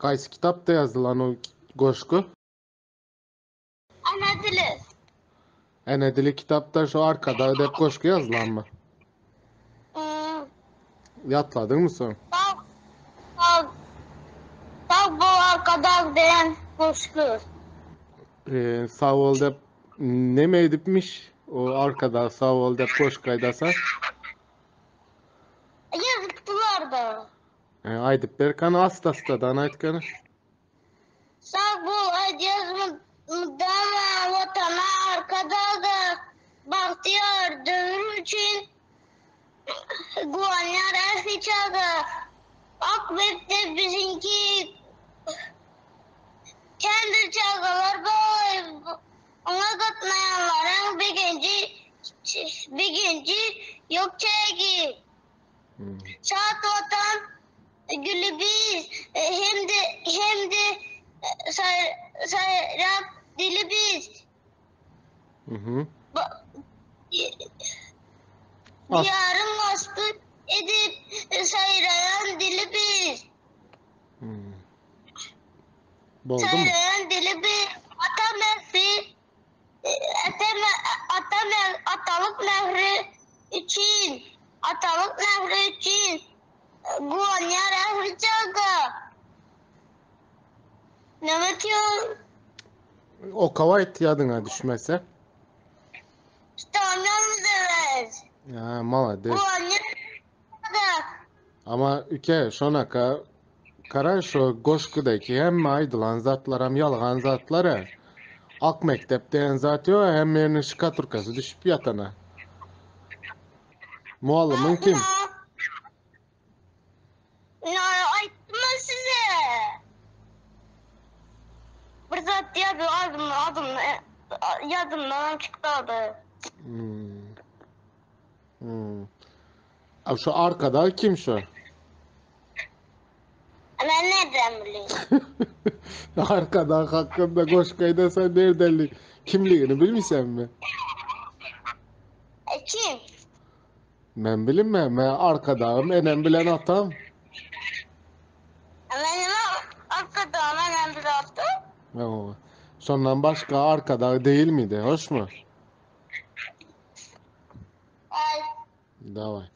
Haýsy kitapda ýazylan o goşgy? Ana dili. Ene dili kitapda şu Arkadag dep goşgy ýazylanmy? Hmm. Ýatladyňmy soň? Sag, sag, sag bol Arkadag diýen goşgy. Ee, sag bol dep neme edipmiş? O Arkadag sag bol dep goşgy aýdasa? Ýazypdylar da. E, aýdyp ber kany asta-astadan aýt kany. Sag bol aýdýas mydama Watana Arkadaga bagtyýar döwür üçin guwanýar ähli çaga Ak mekdep biziňki kändir çagalar bagy oňa gatnaýanlaryň begenji begenji ýok çägi. Şat Watan güli biz hem-de hem-de saýrak dili biz. Diýaryň waspy edip saýraýan dili biz. Boldumy? Saýraýan dili biz. Ata mähri Ata atalyk mähri üçin, atalyk mähri üçin guwanýar ähli çaga. Näme diýýär? Okawa aýt ýadyňa düşmese. Tutamýarmyz evet. Ha, malades. Guwanýar çaga. Ama üke şonaka Kara şo goşgudaki hemme aýdylan zatlaram ýalgan zatlar-a. Ak mekdep diýen zat ýok-a hemme ýeriniň şkaturkasy düşüp ýatana. Mugallymyň kim? Ýa aýtdym-a size. Bir zat diýerdi adym adym ýadymdanam çykdy ady. Hmm. Hmm. A şu arkada kim şu? Ben nereden bileyim? Arkada hakkında goşgy aýdasan nereden kimligini bilmisenmi? E, kim? Men bilinme, men arkadagym enem bilen atam. Benim arkadağım enem bilen atam. Owa. Şondan başga arkadag değil miydi? Hoşmu? Ay. Daway.